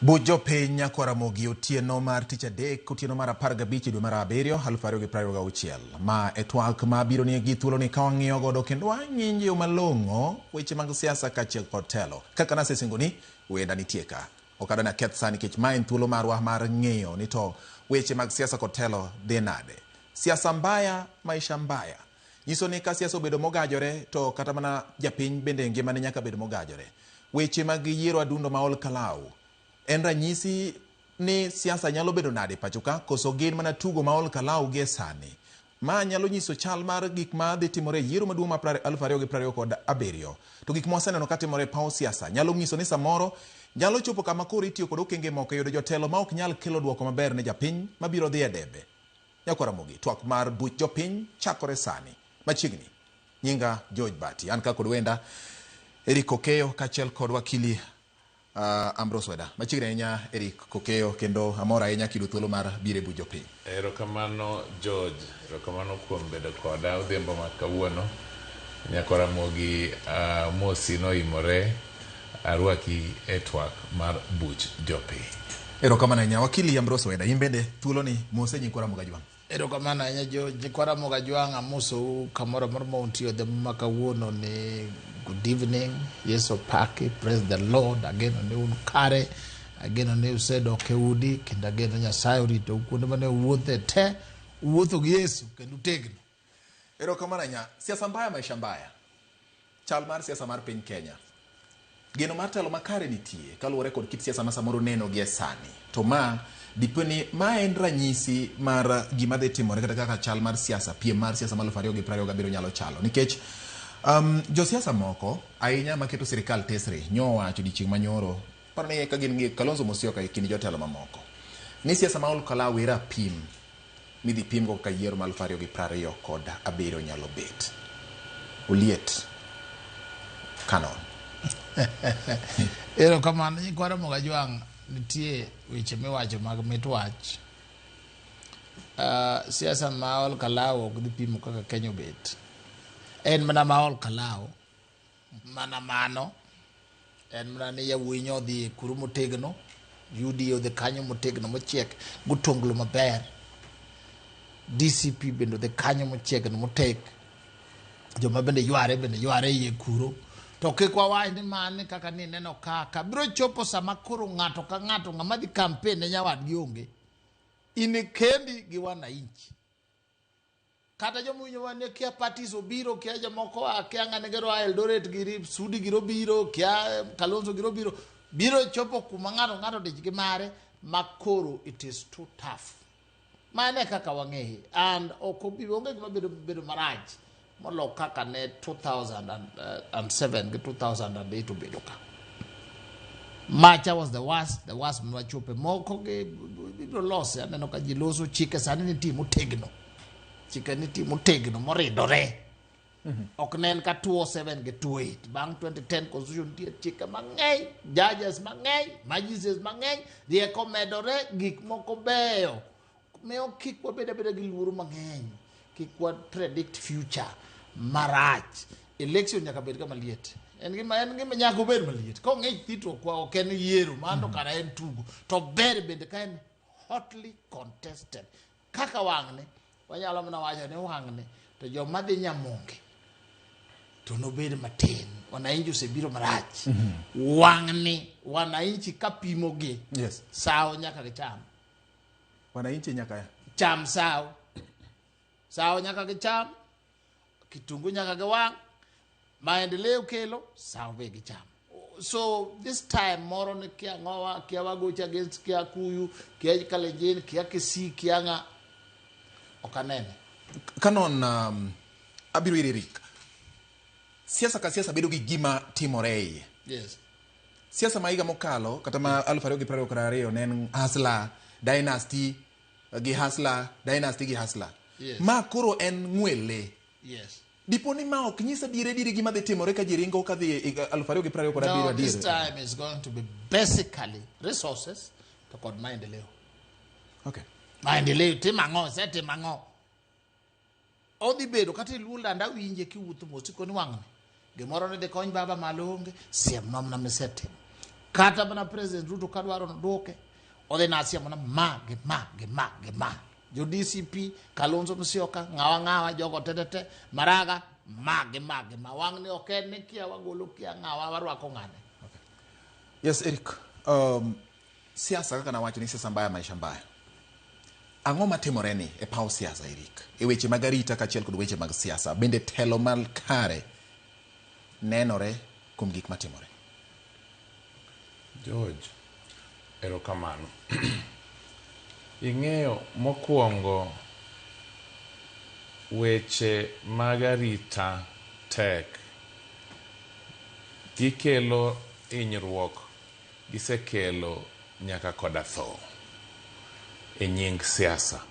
Buch jopiny nyakwa Ramogi otieno mar tich adek, otieno mar 15 dwe mar 7 2026. Ma e twak ma biro ni gi thuolo ni ka wang'iyo godo kendo wang'injo malong'o weche mag siasa kaachiel kod telo. Kaka nasesingoni, wenda nitie ka. Ok adwa ni aketh sa nikech ma en thuolo marwa mar ng'eyo ni to weche mag siasa kod telo dhi nade. Siasa mbaya, maisha mbaya. Nyiso ni ka siasa obedo mogajore to kata mana japiny bende ngimane nyaka bed mogajore. Weche mag yiero adundo ma ol kalau en ranyisi ni siasa nyalo bedo nade pacho ka koso gin mana tugo ma ol kalau gie sani. Ma nyalo nyiso chal mar gik ma dhi timore e yiero maduong' ma 2027. To gik ma waseneno ka timore e paw siasa nyalo nyiso ni samoro nyalo chopo kama koro itiyo kod okenge moko e yudo jotelo ma ok nyal kelo duoko maber ne japiny mabiro dhi e debe. Nyakwa Ramogi, twak mar buch jopiny chakore sani. Machiegni. Nyinga George Bati. An ka kod wenda Eric Kokeyo kaachiel kod wakili Ambrose Weda. Machiegni ahinya Eric Kokeyo kendo amor ahinya kiyudo thuolo mar biro e buch jopiny. Erokamano George, erokamano kuom bedo koda odhiambo ma kawuono. Nyakwa Ramogi amosi noimore arwaki e twak mar buch jopiny. Erokamano ahinya wakili Ambrose Weda, in bende thuoloni mose nyikwa Ramogi Ajwang'. Erokamano ahinya jo nyikwa Ramogi Ajwang' amosou kamoro amora ma untie odhiambo ma kawuono ni good evening. Yesu opaki, praise the Lord. Ageno ni un kare, ageno ni usedok e udi kendo ageno Nyasaye oritou kuonde mane uwuothe te. Uwuotho gi Yesu kendo utegno. Erokamano ahinya. Siasa mbaya maisha mbaya. Chal mar siasa mar piny Kenya. Geno mar telo makare nitie kaluwore kod kit siasa ma samoro neno gie sani. To ma dipo ni ma en ranyisi mar gima dhi timore kata kaka chal mar siasa, piem mar siasa mar 2027 nyalo chalo. Nikech josiasa moko ahinya maketo sirikal tesre nyo owacho odiochieng' manyoro paro ni ka gin gi Kalonzo Musyoka e kind jotelo mamoko ni siasa ma Olkalau e rapim midhi pimgo kaka yiero mar 2027 nyalo bet. Oliet Canon. Erokamano nyikwa Ramogi Ajwang' nitie weche miwacho mag mit wach. Siasa ma ol kalau ok dhi pimo kaka Kenya obet. En mana ma ol kalau mana mano en mana ni yawuoyi nyo odhi kuro motegno UDA odhi kanyo motegno mochiek gotonglo maber DCP bende odhi kanyo mochiegno motek joma bende yware bende yware iye kuro to kik wawach ni mani kaka ni neno kaka biro chopo sama koro ng'ato ka ng'ato ng'ama dhi campaign ne nyawadgi onge in kendi gi wananchi kata joma winjo wane kia parties obiro kia jomoko a kia ng'ane gero a Eldoret giri Sudi giro biro kia Kalonzo giro biro biro chopo kuma ng'ato ng'ato dich gi mare ma koro it is too tough mano e kaka wang'eye and ok obi onge gima bedo bedo marach molo kaka ne 2007 gi 2008 obedo ka macha was the worst mwachope moko gi ibiro lose aneno ka ji loso chike sani nitie motegno chike nitie motegno moridore ok ne en ka 207 gi 28 bang' 2010 constitution nitie chike mang'eny judges mang'eny magistrates mang'eny rieko medore gik moko beyo miyo kik wabed abeda gi luoro mang'eny kik wa predict future marach election nyaka bed kama liet en gima nyaka obed maliet kong'ich thi to kwa ok en yiero mano kara en tugo to ber bende ka en hotly contested kaka wang'ni wanyalo mana wacho ni wang'ni to joma dhi nyamonge to nobed matin wananchi osebiro marach wang'ni wananchi kapimogi sawo nyaka gicham Wananchi nyaka cham sawo sawo nyaka gicham kitungu nyaka giwang' maendeleo kelo sawo be gicham so this time moro ni kia ng'owa kia wagocha against kia kuyu kia kalenjin kia kisii kia ng'a ok anene Canon abiro ir Eric. Siasa ka siasa bedo gi gima timore e iye. Siasa ma higa mokalo kata ma 2022 ne en Hustler Dynasty gi Hustler Dynasty gi Hustler. Ma koro en ng'wele. Dipo ni ma ok nyis adier adier gima dhi timore ka ji ringo ka dhi e higa 2027 No, this adier. time is going to be basically resources to kod maendeleo. Maendeleo timo ang'o? Osetimo ang'o? Odhi bedo kata iluo landa winje kiwuotho mos tikoni wang'ni. Gimoro ni dhi kony baba malo onge, siem nomna misetimo. Kata mana President Ruto kadwaro noduoke, odhi nasia mana ma gi ma gi ma gi ma. Jo DCP, Kalonzo Musyoka, ng'awa ng'awa, jogo te te te, Maraga, ma gi ma gi ma. Wang' ni ok en ni kia wagolo kia ng'awa warwako ng'ane. Okay. Yes, Eric. Siasa kaka nawacho ni siasa mbaya maisha mbaya. Ang'o matimore ni e paw siasa Eric? E weche mag arita kaachiel kod weche mag siasa. Bende telo mal kare nenore kuom gik matimore? George, erokamano. Ing'eyo mokwongo weche mag arita tek. Gikelo hinyruok, gisekelo nyaka koda tho e nying siasa.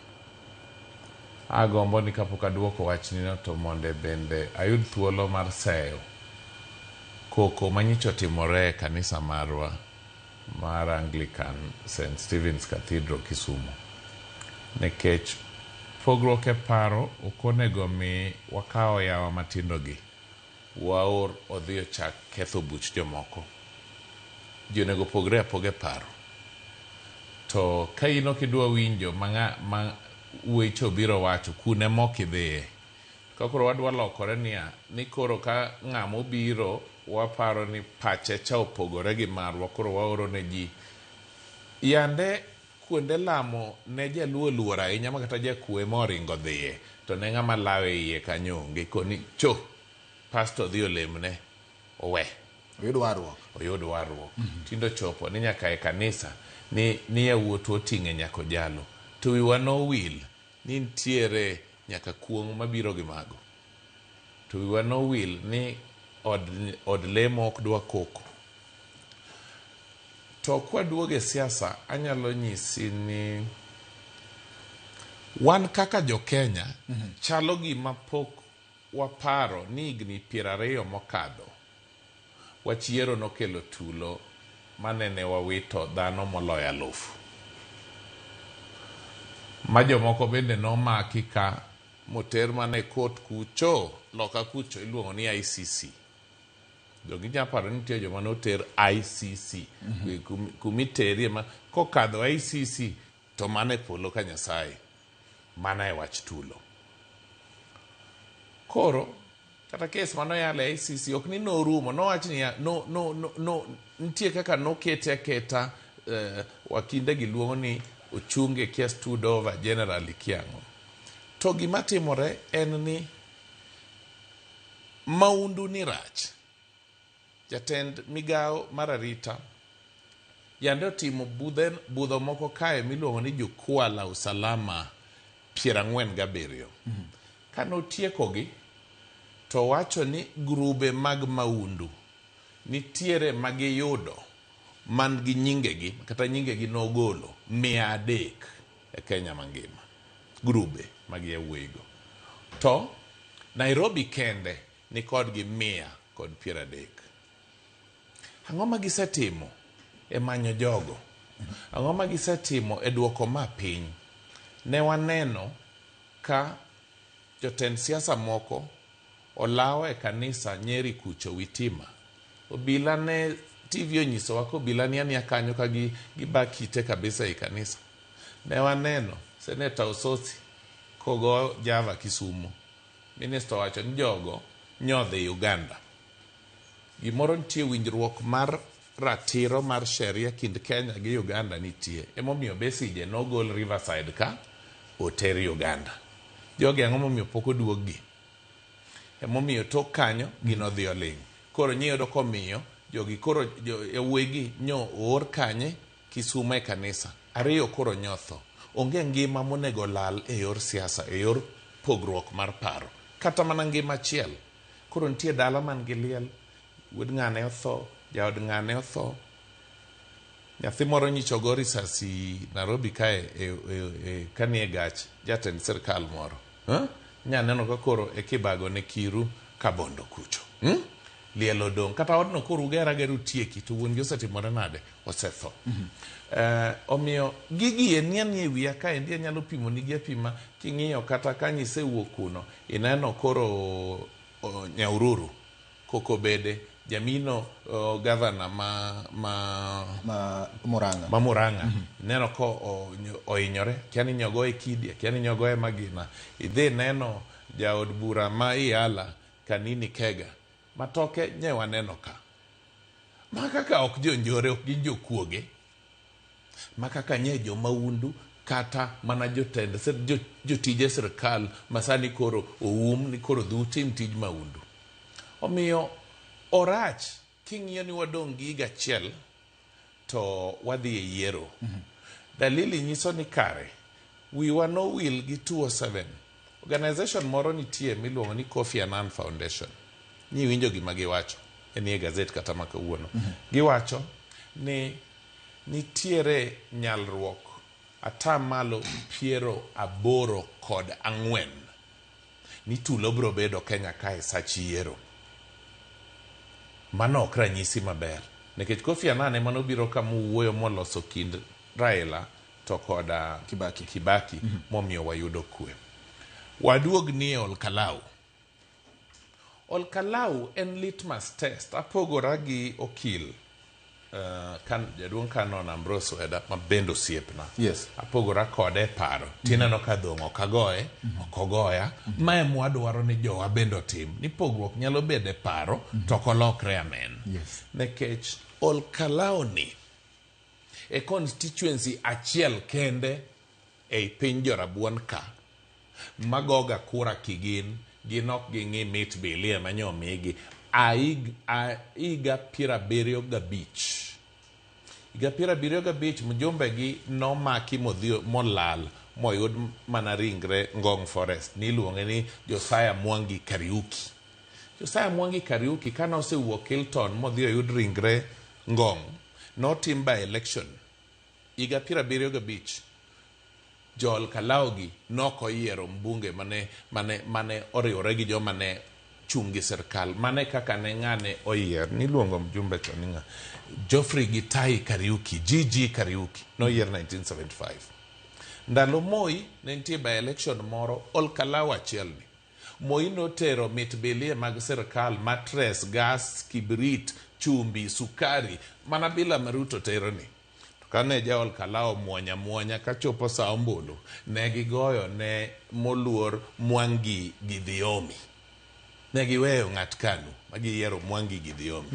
Agombo ni kapok aduoko wachnino to monde bende ayud thuolo mar seyo koko manyicha otimore e kanisa marwa mar Anglican St. Stephen's Cathedral Kisumu. Nikech pogruok e paro ok onego mi wakaw yawa matindo gi waor odhi ochak ketho buch jomoko. Ji onego pogre apoga e paro. To ka in ok idwa winjo ma weche obiro wacho, kune mok idhiye. Ka koro wadwa lokore niya, ni koro ka ng'ama obiro waparo ni pache cha opogore gi marwa, koro waoro ne ji. Yande kuonde lamo ne jaluo oluor ahinya ma kata jakuo ema oringo dhiye, to ne ng'ama lawe iye kanyo onge. Koni cho, pastor dhi olemne, owe. Oyud warruok. Oyud warruok. Tinde ochopo ni nyaka e kanisa ni yawuotwa oting'e nyaka ojalo. To wiwa nowil ni nitiere nyaka kuong' mabiro gi mago. To wiwa nowil ni od lemo ok dwa koko. To kwaduogo e siasa, anyalo nyisi ni wan kaka jo Kenya chalo gima pok waparo ni higni 20 mokadho wach yiero nokelo tulo manene wawito dhano moloyo 1000. Ma jomoko bende nomaki ka moter mana e kot kucho, loka kucho iluongo ni ICC. Donge inyalo paro ni nitie joma noter ICC. Kumiterie ma kokadho ICC to mana e polo ka Nyasaye. Mana e wach tulo. Koro kata kes manoyal e ICC ok ni norumo, nowach niya no nitie kaka nokete aketa wakinde gi luongo ni ochunge kia stood over generally kiang'o. To gima timore en ni maundu ni rach. Jatend migao mar arita yande otimo budho moko kae miluongo ni Jukwaa la Usalama 47. Kanotieko gi to wacho ni grube mag maundu nitiere magiyudo man gi nyingegi kata nyingegi nogolo 300 e Kenya mangima. Grube mag yawuoyigo. To Nairobi kende ni kodgi 130. Ang'o ma gisetimo e manyo jogo? Ang'o ma gisetimo e duoko ma piny? Ne waneno ka jotend siasa moko olawo e kanisa Nyeri kucho Witima. Obila ne TV onyisowa ka obila ni ania kanyo ka giba kite kabisa e kanisa. Ne waneno Seneta Osotsi kogo Java Kisumu. Minister owacho ni jogo nyodhi Uganda. Gimoro nitie winjruok mar ratiro mar sheria kind Kenya gi Uganda nitie. Emomiyo Besigye nogol Riverside ka oter Uganda. Jogi ang'o momiyo pok oduog gi? Emomiyo tok kanyo ginodhi oling'. Koro nyiyudo komiyo jogi koro yawuoyi nyo oor kanye Kisumu e kanisa. Ariyo koro nyotho. Onge ngima monego lal e yor siasa, e yor pogruok mar paro. Kata mana ngima achiel. Koro nitie dala man gi liel, wuod ng'ane otho, jaod ng'ane otho. Nyathi moro nyicha ogo risasi Nairobi kae kanie gach jatend sirkal moro. Nya neno ka koro e kibago ne kiru kabondo kucho. Liel odong'. Kata odno koro uger agera utieki to wuon gi osetimore nade? Osetho. Omiyo gigi eni anie wiya kaendi anyalo pimo nigi apima king'iyo kata ka nyisewuok kuno ineno koro Nyahururu koko bede Jamino gavana ma ma Ma Murang'a. Ma Murang'a. Ineno ko ohinyore, kia ni nyogoye kidi, kia ni nyogoye magina. Idhi neno jaod bura ma Iyala Kanini Kega. Matoke nye waneno ka. Ma kaka ok jonjore, ok gin jokuoge. Ma kaka nye jomaundu kata mana jotend jotije sirkal masani koro oum ni koro dhi utim tij maundu. Omiyo orach king'iyo ni wadong' gi higa achiel to wadhi e yiero. Dalili nyiso ni kare wiwa nowil gi 207. Organization moro nitie miluongo ni Kofi Annan Foundation. Niwinjo gima giwacho. Enie gazet kata ma kawuono. Giwacho ni nitiere nyalruok 84% ni tulo biro bedo Kenya kae sach yiero. Mano ok ranyisi maber. Nikech Kofi Annan ema nobiro ka mowuoyo moloso kind Raila to koda Kibaki. Kibaki momiyo wayudo kwe. Waduog ni e Olkalau. Olkalau en litmus test. Apogora gi okil jaduong' Canon Ambrose Weda ma bende osiepna. Apogora kode e paro. Tineno ka dhong' ok agoye, ok ogoya. Ma ema wadwaro ni jowa bende otim. Ni pogruok nyalo bedo e paro to ok olokre amen. Nikech Olkalau ni e constituency achiel kende ei piny jorabuon ka magoga kura kigin gin ok ging'i mit bilie manyo omigi higa 75. Higa 75 mjumbe gi nomaki modhi molal moyud mana ringre Ngong Forest niluonge ni Josiah Mwangi Kariuki. Josiah Mwangi Kariuki kane osewuok Hilton modhi oyud ringre Ngong notim by election higa 75. Jo Olkalau gi nok oyiero mbunge mane oriwore gi joma ne chung' gi sirkal. Mane kaka ne ng'ane oyier niluongo mjumbe cha ni ng'a? Geoffrey Gitahi Kariuki, GG Kariuki noyier 1975. Ndalo Moi ne nitie by election moro Olkalau achiel ni. Moi notero mit bilie mag sirkal, matres, gas, kibrit, chumbi, sukari, mana bila ma Ruto tero ni. To kane ja Olkalau muonya muonya kachopo sa ombulu, ne gigoyo ne moluor Mwangi Githiomi. Ne giweyo ng'at Kanu, ma giyiero Mwangi Githiomi.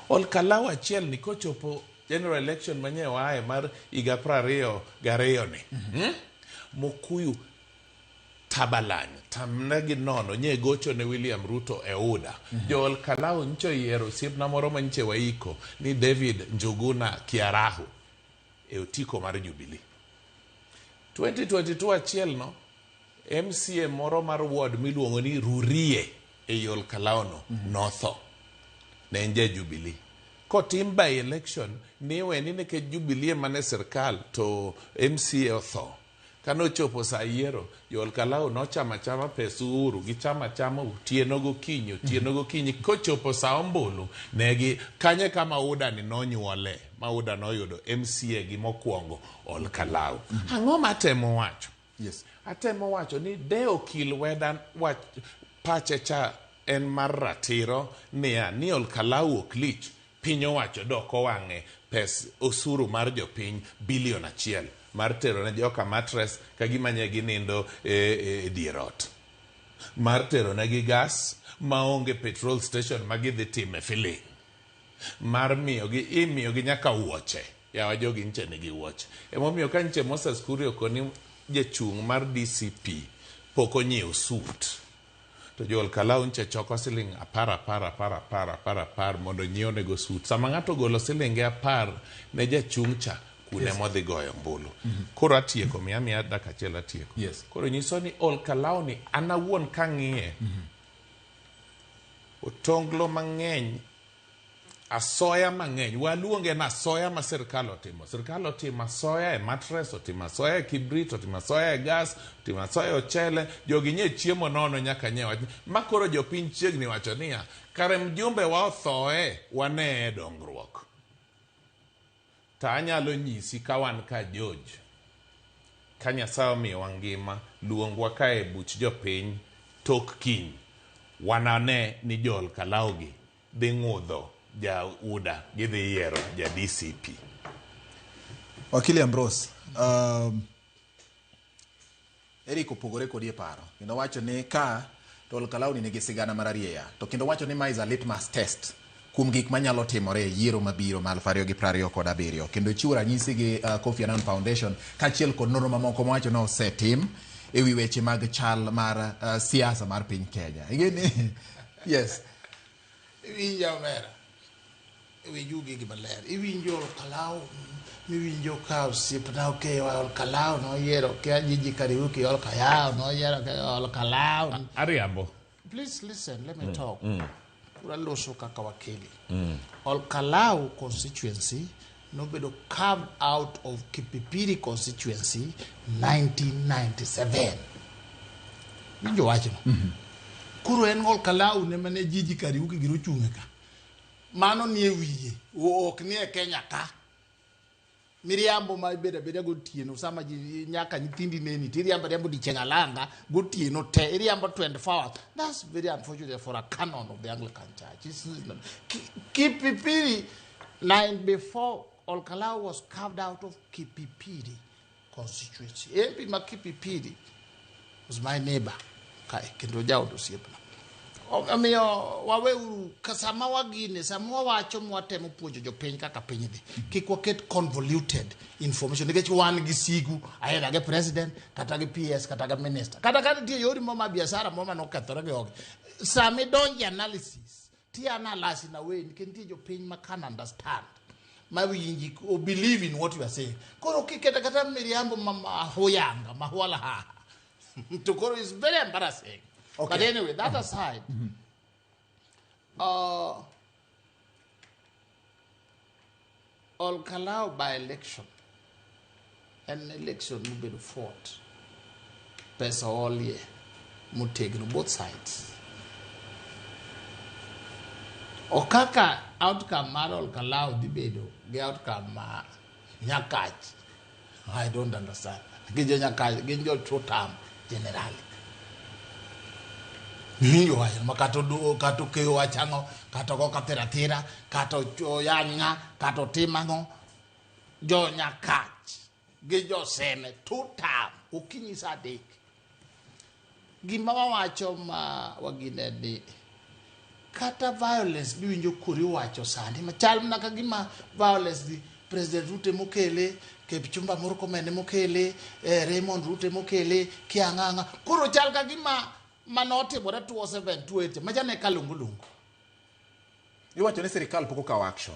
Olkalau achiel ni kochopo general election manye waaye mar higa 22 ni. Mokuyu Tabalany, tamne gi nono, nye gocho ne William Ruto e UDA. Jo Olkalau ncho yiero osiepna moro manyiche waiko ni David Njuguna Kiarahu e otiko mar Jubilee. 2022 achiel no, MCA moro mar ward miluongo ni Rurie ei Olkalau no notho. Ne en ja Jubilee. Kotim by election, niwe ni nikech Jubilee mane sirkal to MCA otho. Kanochopo sa yiero, jo Olkalau nochamo achama pes Uhuru, gichamo achama otieno gokinyi, otieno gokinyi. Kochopo sa ombulu, negi kanye kama UDA ni nonyuole, ma UDA noyudo MCA gi mokwongo Olkalau. Ang'o matemo wacho? Atemo wacho ni de okil Weda wach pache cha en mar ratiro niya ni Olkalau ok lich, piny owacho dok owang'e pes osuru mar jopiny bilion 1 mar tero ne joka matres ka gima nye ginindo e dier ot, mar tero negi gas maonge petrol station ma gidhi time filling, mar miyogi imiyogi nyaka wuoche. Yawa jogi nche nigi wuoche. Emomiyo ka nche Moses Kuria okoni jachung' mar DCP pok onyiewo suit, to jo Olkalau nche choko siling 10 10 10 10 10 10 mondo nyiew nego suit. Sama ng'ato ogolo silinge 10 ne jachung' cha, kune modhi goyo ombulu. Koro atieko, miya dakika achiel atieko. Koro nyiso ni Olkalau ni an awuon kang'iye, otonglo mang'eny, asoya mang'eny, waluonge na asoya ma sirkal otimo. Sirkal otimo asoya e matres, otimo asoya e kibrit, otimo asoya e gas, otimo asoya e ochele. Jogi nye chiemo nono nyaka nye wach. Ma koro jopiny chiegni wacho niya, kare mjumbe wa othoe, wane e dongruok. To anyalo nyisi ka wan ka George, ka Nyasaye omiyowa ngima, luongwa ka e buch jopiny tok kiny, wanane ni jo Olkalau gi dhi ng'udho ja UDA gidhi yiero ja DCP. Wakili Ambrose, Eric opogore kodi e paro kendo wacho ni ka to Olkalau ni nigi sigana mararieya to kendo wacho ni ma is a litmus test kuom gik manyalo timore e yiero mabiro ma 2027 kendo chiwo ranyisi gi Kofi Annan Foundation kaachiel kod nonro mamoko mawacho ni osetim e wi weche mag chal mar siasa mar piny Kenya. Ing'e yes. Iwinja omera. Iwinjo gigi maler. Iwinjo Olkalau miwinjo ka osiepna okeyo Olkalau noyiero kia Jiji Kariuki Olkayao noyiero Olkalau. Ariambo. Please listen, let me talk. Kura loso kaka wakili. Olkalau constituency nobedo carved out of Kipipiri constituency 1997. Winjo wachno. Koro en Olkalau ne mane Jiji Kariuki giro chung'e ka. Mano nie wiye, ok nie Kenya ka. Miriambo ma ibedo abeda gotieno sama ji nyaka nyithindi neni tiriambo ariambo odiochieng' alanga gotieno te iriambo 24 hours. That's very unfortunate for a canon of the Anglican Church. Kipipiri, nine before Olkalau was carved out of Kipipiri constituency. MP ma Kipipiri was my neighbor kae kendo jaod osiepna. Omiyo waweuru ka sama wagine sama wawacho mwatemo puonjo jopiny kaka piny dhi kik waket convoluted information nikech wan gi sigu aidha gi president kata gi PS kata gi minister kata ka nitie yori mo ma biashara mo manokethore gi ogi sama idonje analysis ti analyze in a way nikech nitie jopiny ma can understand ma winji o believe in what you are saying koro kiketa kata miriambo ma mahuyanga mahuala haha to koro is very embarrassing. Okay. But anyway, that aside, Olkalau by election, an election mobedo fought, pesa olie motegno both sides. Okaka outcome mar Olkalau dhi bedo gi outcome ma Nyakach, I don't understand. Gin jo Nyakach, gin jo two term generally. Winjo wacho ma kata kata okeyo wach ang'o, kata ogo kathira thira, kata oyany ng'a, kata otim ang'o. Jo Nyakach gi jo Seme two term okinyi sa 3. Gima wawacho ma wagine ni kata violence miwinjo kori wacho sani machal mana ka gima violence di President Ruto mokele, Kipchumba Murkomen mokele, Raymond Ruto mokele, kiang'ang'a. Koro chal ka gima manotimore 2007 2008 macha ne kalungulungu. Iwacho ni sirikal pok okawo action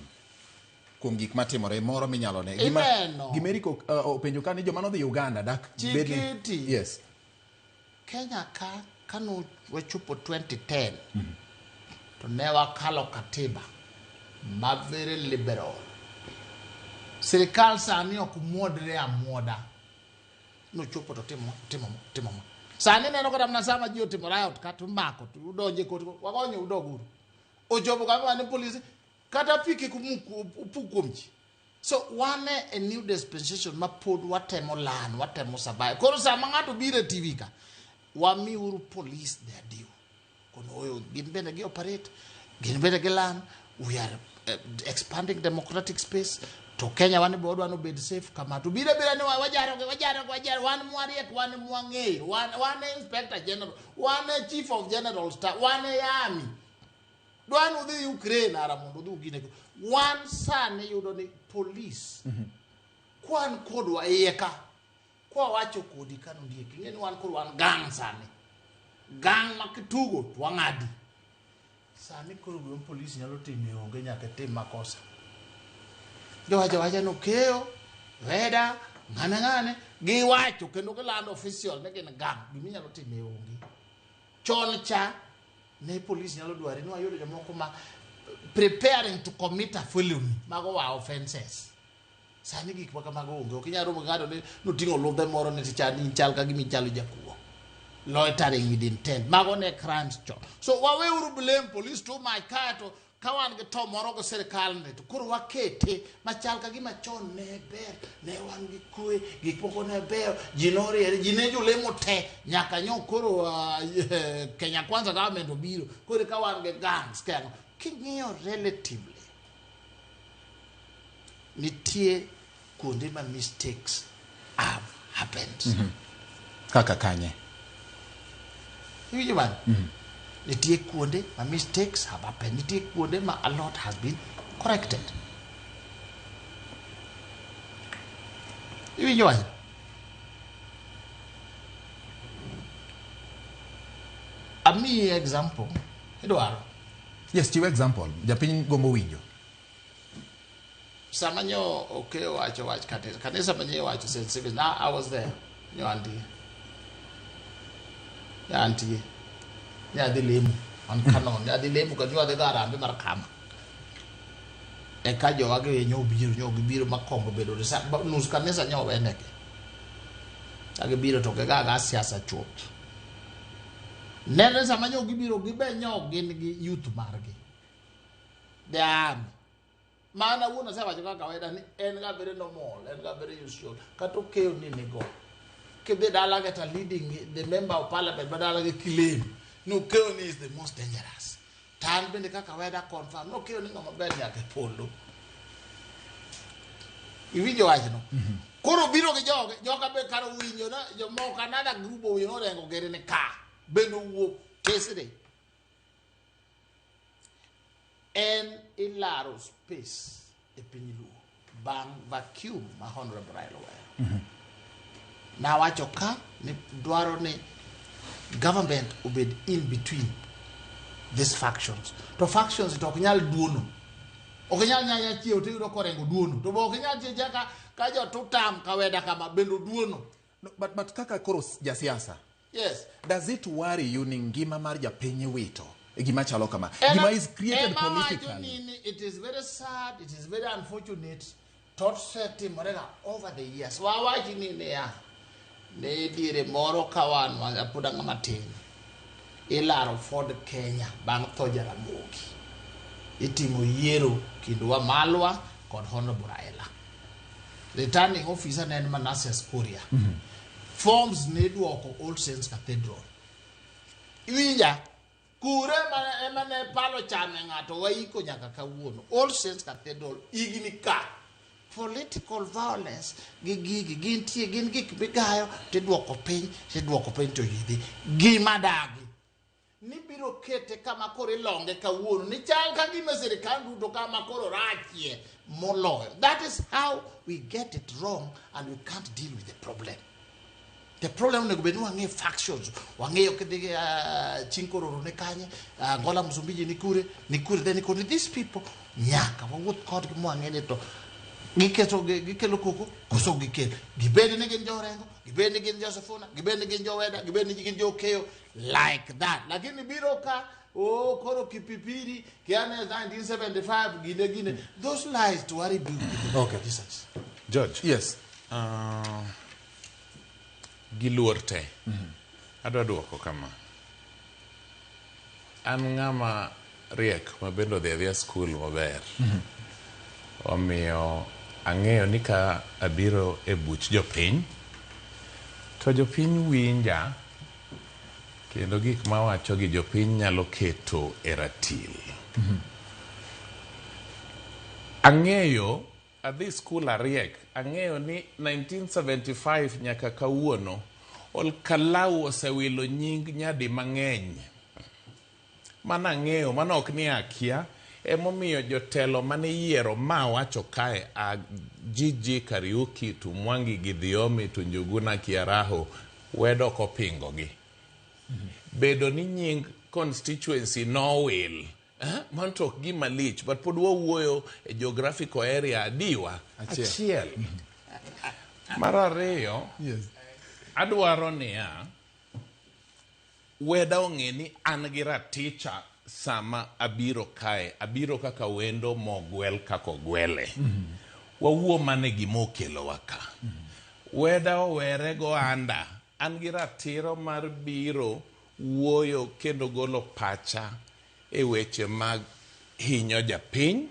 kuom gik matimore moro minyalo ne. Ineno. Gima Eric openjo ka ni joma nodhi Uganda dak bed ni Chikiti. Yes. Kenya ka kano wachopo 2010 to ne wakalo katiba ma very liberal. Sirikal sani ok muodre amuoda. Nochopo to timo timo timo. Sani neno kata mana sama ji otimo riot kata umako to udonje kot wagonyo udog uru. Ochopo kama wan polisi kata pi kik upuk kuom ji. So wan e new dispensation ma pod watemo learn, watemo survive. Koro sama ng'ato biro e TV ka, wamiuru police their due. Kono oyo gin bende gi operate, gin bende gi learn. We are expanding democratic space. To Kenya wan be wadwa nobed safe kama. To biro abira ni wajaro gi, wajaro gi, wajaro. Wan mwariek, wan mwang'eyo, wan e inspector general, wan e chief of general staff, wan e army. Dwan udhi Ukraine ara mondo udhi ugine. Wan sani yudo ni police kwan kodwa iye ka kwa wacho kodi ka nondiek ing'e ni wan koro wan gang sani gang ma kitugo to wang'adi sani koro gima police nyalo timo onge nyaka tim makosa jowacho wacha nokeyo reda ng'ane ng'ane giwacho kendo gilando official ni gin gang gima inyalo timo e onge chon cha ne police nyalo dwari ni wayudo jomoko ma preparing to commit a felony mago wa offenses sani gik ma kamago onge ok inyal romo gi ng'ato ni noting'o ludhe moro ni tichal ni chal ka gima ichalo jakuo loitering with intent mago ne crimes chon so waweuru blame police too much kaeto ka wan gi to moro gi sirikal ni to koro wakete machal ka gima chon ne ber ne wan gi kwe gik moko ne beyo ji noriere ji ne jolemo te nyaka nyo koro Kenya Kwanza government obiro koro ka wan gi gangs kendo King'iyo relatively, nitie kuonde ma mistakes have happened. Kaka kanye? Iwinjo mano? Nitie kuonde ma mistakes have happened. Nitie kuonde ma a lot has been corrected. Iwinjo wachno? Amiyi example. Idwaro? Yes, chiw example. Japiny gombo winjo. Sama nyo Okeyo wacho wach kanisa, kanisa ma nyo wacho St. Stephen's, now I was there. Nyo antie. Nyo antie. Nyo adhi lemo. An canon. Nyo adhi lemo ka nyo adhi go harambee mar kama. Eka jowa gi nyo obiro, nyo gibiro makombo bedo nus kanisa nyo owenegi. Ka gibiro to gigaga siasa chuth. Nene sama nyo gibiro gibe nyo gin gi youth margi. The army. Mana wuon asewacho kaka kawaida ni en ga very normal, en ga very usual. Kata Okeyo ni nigo. Kidhi dala kata leading the member of parliament ma dala gi claim ni Okeyo ni is the most dangerous. To an bende kaka kawaida confirm ni Okeyo ni ng'ama ber nyaka e polo. Iwinjo wachno? Koro biro gi joge, joka be kar owinjo na jomoko another group owinjo norengo gere ni ka bende owuok tesre. En ilaro space e piny Luo bang' vacuum ma Honorable Raila oweyo. Nawacho ka ni dwaro ni government obed in between these factions. To factions to ok nyal duono. Ok nyal nyanya chiewo tiyudo korengo duono. To be ok nyal chiewo ka ka jo tutam kaweda kama bende oduono. No, but kaka koro jasiasa, Yes. does it worry you ni ngima mar japiny wito e gima chalo kama? Gima is created Ema wacho politically. ni it is very sad, it is very unfortunate. Tot osetimore ga over the years. Wawachi ni niya, ne diere moro ka wan pod ang'ama tin, ilaro Ford Kenya bang' tho Jaramogi. Itimo yiero kind Wamalwa kod Honorable Raila. Returning officer ne en Manasseh Kuria. Forms ne iduoko All Saints Cathedral. Iwinja? Kure ema ne palo chame ng'ato waiko nyaka kawuono. All Saints Cathedral higni ka. Political violence gi gigi gintie gin gik migayo tiduoko piny tiduoko piny to yidhi. Gima dagi nibiro kete kama koro ilonge kawuono ni chal ka gima sirikal duto kama koro rachie moloyo. That is how we get it wrong and we can't deal with the problem. The problem onego bed ni wang'e factions, wang'eyo kidhi Chinkororo ni kanye, Angola Msumbiji ni kure, ni kure, then kod these people nyaka wawuoth kodgi mwang'e ni to giketo gikelo koko koso gikel. Gibed ni gin jo Orengo, gibed ni gin jo Sifuna, gibed ni gin jo Weda, gibed ni gin jo Okeyo, like that. Lakini biro ka oh koro Kipipiri kiane 1975 gine gine those lies to worry you. Okay. Jesus. George. Yes. Gi luor te. Adwa duoko kama. An ng'ama riek ma bende odhi adhiya skul maber. Omiyo ang'eyo ni ka abiro e buch jopiny, to jopiny winja kendo gik mawacho gi jopiny nyalo keto e ratil. Ang'eyo adhi skul ariek, ang'eyo ni 1975 nyaka kawuono Olkalau osewilo nying nyadi mang'eny. Mano ang'eyo, mano ok ni akia. Emomiyo jotelo mane iyiero ma wacho kae a GG Kariuki to Mwangi Githiomi to Njuguna Kiaraho wedo ok opingogi. Bedo ni nying constituency nowil mano to ok gima lich, but pod wawuoyo e geographical area adiwa Achiel. achiel. Mar ariyo, Yes. adwaro niya, weda ong'e ni an gi raticha sama abiro kae, abiro kaka wendo mogwel kaka ogwele. Wawuo mana e gima okelowa ka. Weda owere goanda, an gi ratiro mar biro wuoyo kendo golo pacha e weche mag hinyo japiny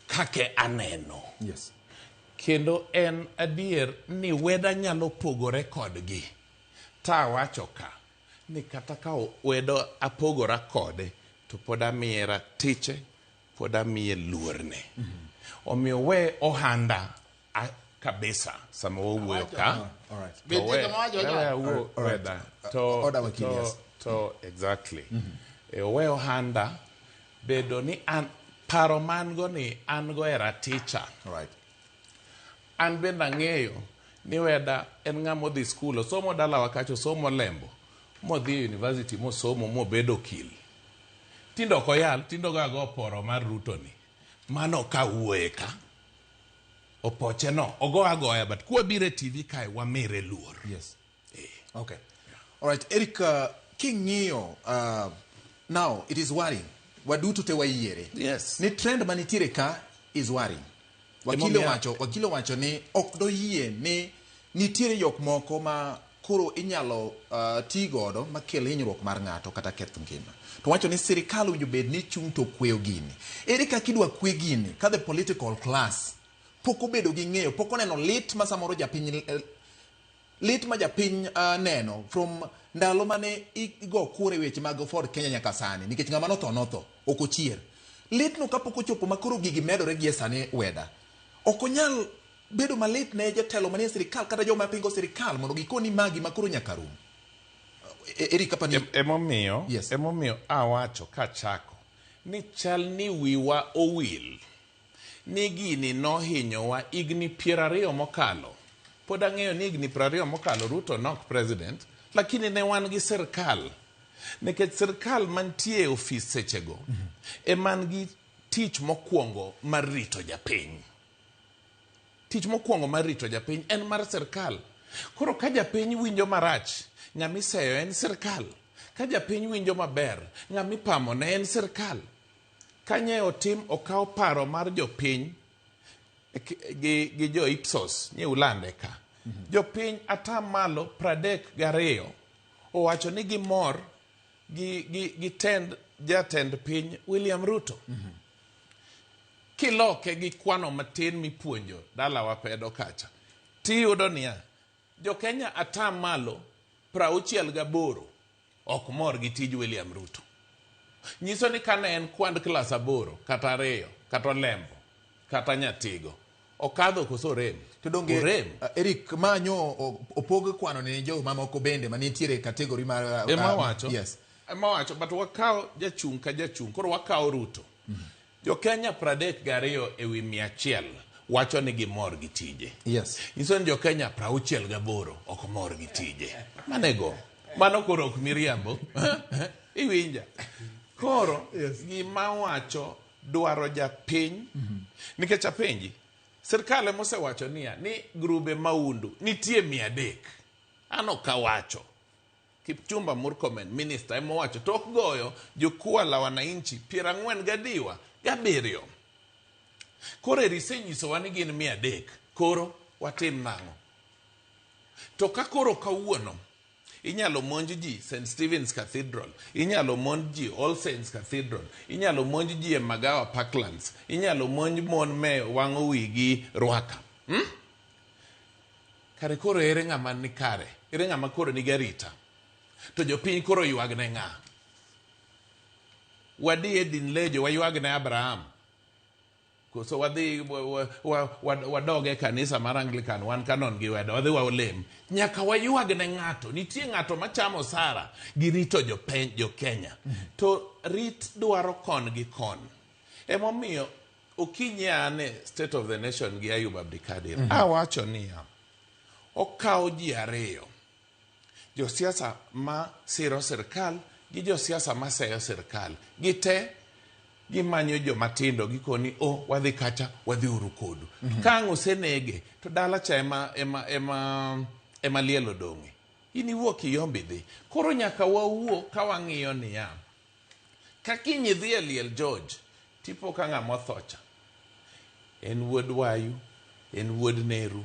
kaka aneno. Yes. Kendo en adier ni weda nyalo pogore kodgi. Ta awacho ka ni kata ka wedo apogora kode to pod amiye ratiche Pod amiye luorne. Omiyo we ohanda a, kabisa sama wawuoyo ka. All right. To we- Nitie kama wacho, we wacho. awuo All right. weda. To, Order wakili, to, yes. to exactly. E, owe ohanda bedo ni an paro man go ni an go e raticha. All right. An bende ang'eyo ni weda en ng'ama odhi skul, osomo dalawa kacha, osomo Lembo, modhi e university mosomo mobedo okil. Tinde ok oyal, tinde ogo ago oporo mar Ruto ni. Mano ok awuoye ka. Opoche no, ogo agoya, but kwabiro e TV kae wamire luor. Yes. Okay. All right, Eric, king'iyo now it is worrying. Waduto te wayiere. Yes. Ni trend manitiere ka is worrying. Wakili Emomiyo- owacho, wakili owacho ni ok doyie ni nitiere jok moko ma koro inyalo ti godo makel hinyruok mar ng'ato kata keth ngima. To wacho ni sirikal owinjo bed ni chung' to kweyo gini. Ere kaka idwa kwe gini ka the political class pok obedo gi ng'eyo, pok oneno lit ma samoro japiny lit ma japiny neno from ndalo mane igo kura e weche mag Ford Kenya nyaka sani nikech ng'ama notho notho ok ochier litno kapok ochopo ma koro gigi medore gi e sani weda ok onyal bedo malit ne jotelo manie sirikal kata joma pingo sirikal mondo gikoni magi ma koro nyaka rum. Eric apani Emomiyo, Yes. emomiyo awacho kachako ni chal ni wiwa owil ni gini nohinyowa higni 20 mokalo. Pod ang'eyo ni higni 20 mokalo Ruto nok president, lakini ne wan gi sirkal. Nikech sirkal mantie e ofis sechego ema gi tich mokwongo mar rito japiny. Tich mokwongo mar rito japiny en mar sirkal. Koro ka japiny winjo marach, ng'ama iseyo en sirkal. Ka japiny winjo maber, ng'ama ipamo ne en sirkal. Kanye otim okaw paro mar jopiny gi jo Ipsos nye ulande ka. Jopiny atamalo 32 owacho ni gimor gi tend jatend piny William Ruto. Kiloke gi kwano matin mipuonjo dalawa pedo kacha, tiyudo niya, jo-Kenya atamalo 68 ok mor gi tij William Ruto. Nyiso ni kane en kwand klas 8 kata 2 kata Olembo kata Nyatigo, okadho koso orem? To donge Orem. Eric manyo opog kwano ne jo mamoko bende manitiere e category mar Ema wacho. Yes. Ema wacho, but wakawo jachung' ka jachung', koro wakawo Ruto. Jo-Kenya 32 e wi 100 wacho ni gimor gi tije. Yes. Nyiso ni jo-Kenya 68 ok mor gi tije. Manego. Mano koro ok miriambo. Iwinja. Koro gima wacho dwaro japiny. Nikech apenji, sirkal ema osewacho niya ni grube maundu nitie 300. An ok awacho. Kipchumba Murkomen, minister, ema owacho tok goyo jukwaa la wananchi 47. Koro eri isenyisowa ni gin 300. Koro watim nang'o? To ka koro kawuono inyalo monj ji St. Stephen's Cathedral, inyalo monj ji All Saints Cathedral, inyalo monj ji e Magawa Parklands, inyalo monj mon me wang'o wigi Rwaka. Kare koro ere ng'ama ni kare? Ere ng'ama koro nigi arita? To jopiny koro ywag ne ng'a? Wadhi e din lejo waywag ne Abraham. Koso wadhi wadog e kanisa mar Anglican wan kanon gi weda wadhi waolem. Nyaka waywag ne ng'ato. Nitie ng'ato machamo osara gi rito jo Kenya. To rit dwaro kon gi kon. Emomiyo okinyi ane State of the Nation gi Ayub Abdikadir. Awacho niya, okawo ji ariyo. Josiasa ma siro sirkal gi josiasa ma seyo sirkal. Gite gimanyo joma tindo gikoni o wadhi kacha wadhi uru kodu. Ka ang' osenege to dala cha ema liel odong'e. In iwuok iyombi dhi. Koro nyaka wawuo ka wang'iyo niya, ka kiny idhi e liel George, tipo ka ng'ama otho cha. En wuod Wayu, en wuod Neru.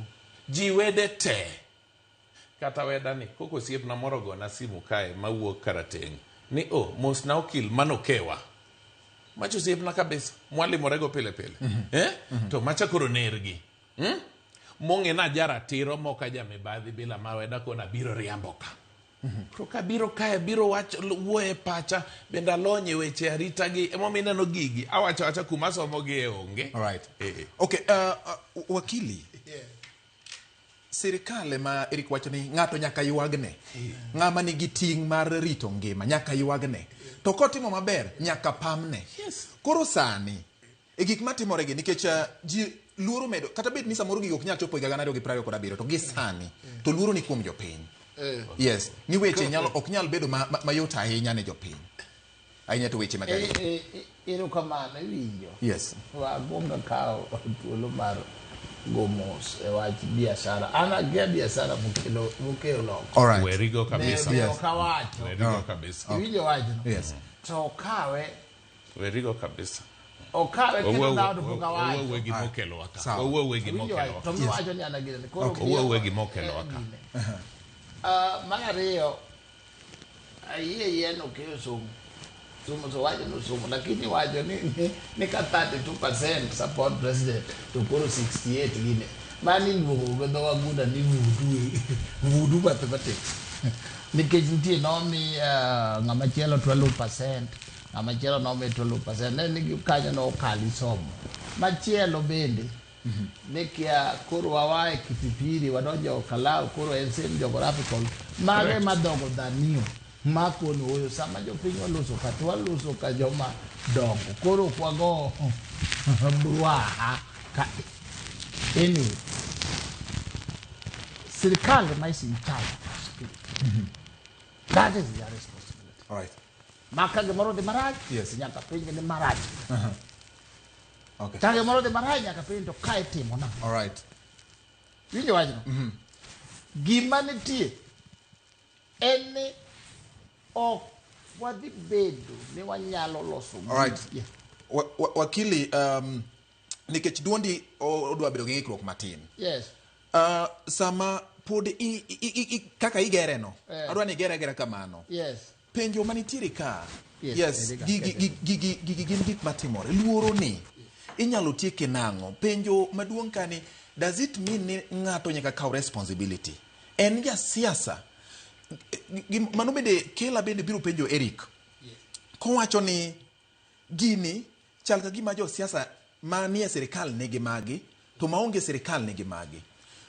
Ji wede te. Kata wedani, koko osiepna moro ogona simu kae mawuok Karateng'. Ni o, mosna okil manokewa. Macho osiepna kabisa, mwalimorego pile pile. To macha koro nergi. Mong'e na jaratiro moka jamibadhi bila maweda kona biro riambo ka. To kabiro kae biro wacho wuoyo e pacha bende alony e weche arita gi emomiyo ineno gigi awacho awacha kuma asomo gi e onge. All right. Eh. Okay, wakili. Sirikal ema Eric wacho ni ng'ato nyaka ywagne. Ng'ama nigi ting' mar rito ngima nyaka ywagne. To kotimo maber nyaka pamne. Yes. Koro sani e gik matimore gi nikech ji luoro medo kata bed ni samoro gigi ok nyal chopo higa gana ariyo gi piero ariyo kod abiriyo to gi sani to luoro ni kuom jopiny. Yes, ni weche nyalo ok nyal bedo mayot ahinya ne jopiny. Ahinya to weche mag arita. Erokamano iwinjo. Yes. Wakwongo kawo thuolo mar go mos e wach biashara. An akia biashara mokelo mokelo loko. All right. Werigo Ne kabisa. ne Yes. ok awacho. Werigo kabisa. Iwinjo wachno? Yes. To okawe Werigo kabisa. okawe kendo dhano to pok awacho. Wawuo gi mokelowa ka. Sawa. Wawuo gi Iwinjo mokelowa wach? To ka. miwacho ni an agine. Koro Okay. Wawuo gi mokelowa ka. gine. Mar ariyo, ayie yien okeyo somo. Somo to wacho ni osomo, lakini wacho ni ka 32% support president to koro 68 gine. Mano iluongo gi dho wagunda ni voodoo, voodoo mathematics. Nikech nitie nomi ng'ama chielo 12%, ng'ama chielo nomi 12%. Ne ni kanyo nokali somo. Machielo bende, ne kia koro wawa e Kipipiri, wadonjo Kalau, koro en same geographical. Mage Correct. madhogo dhaniyo, makono oyo, sama jopiny waloso ka, to waloso ka joma dongo. Koro ok wago bwaha ka. Anyway, sirikal ema is in charge of security. That is their responsibility. All right. Ma ka gimoro odhi marach, Yes. nyaka penj ni marach. Okay. Ka gimoro odhi marach, nyaka penj to kae timo nang'o. All right. Winjo wachno? Gima nitie en ni ok wadhi bedo ni wanyalo loso All right. Yeah. Wakili, nikech duondi odwa bedo gi ng'ikruok matin. Yes. Sama pod kaka igere no, Eh. adwa ni igere agera kamano. Yes. Penjo manitiere ka, Yes, yes, Erika, gigi, kete. gigi gin gik matimore. Luoro ni inyalo tieke nang'o? Penjo maduong' ka ni, does it mean ni ng'ato nyaka kaw responsibility? En jasiasa. Mano bende Kela bende biro penjo Eric. Kowacho ni gini chal ka gima josiasa manie sirikal nigi magi to maonge sirikal nigi magi.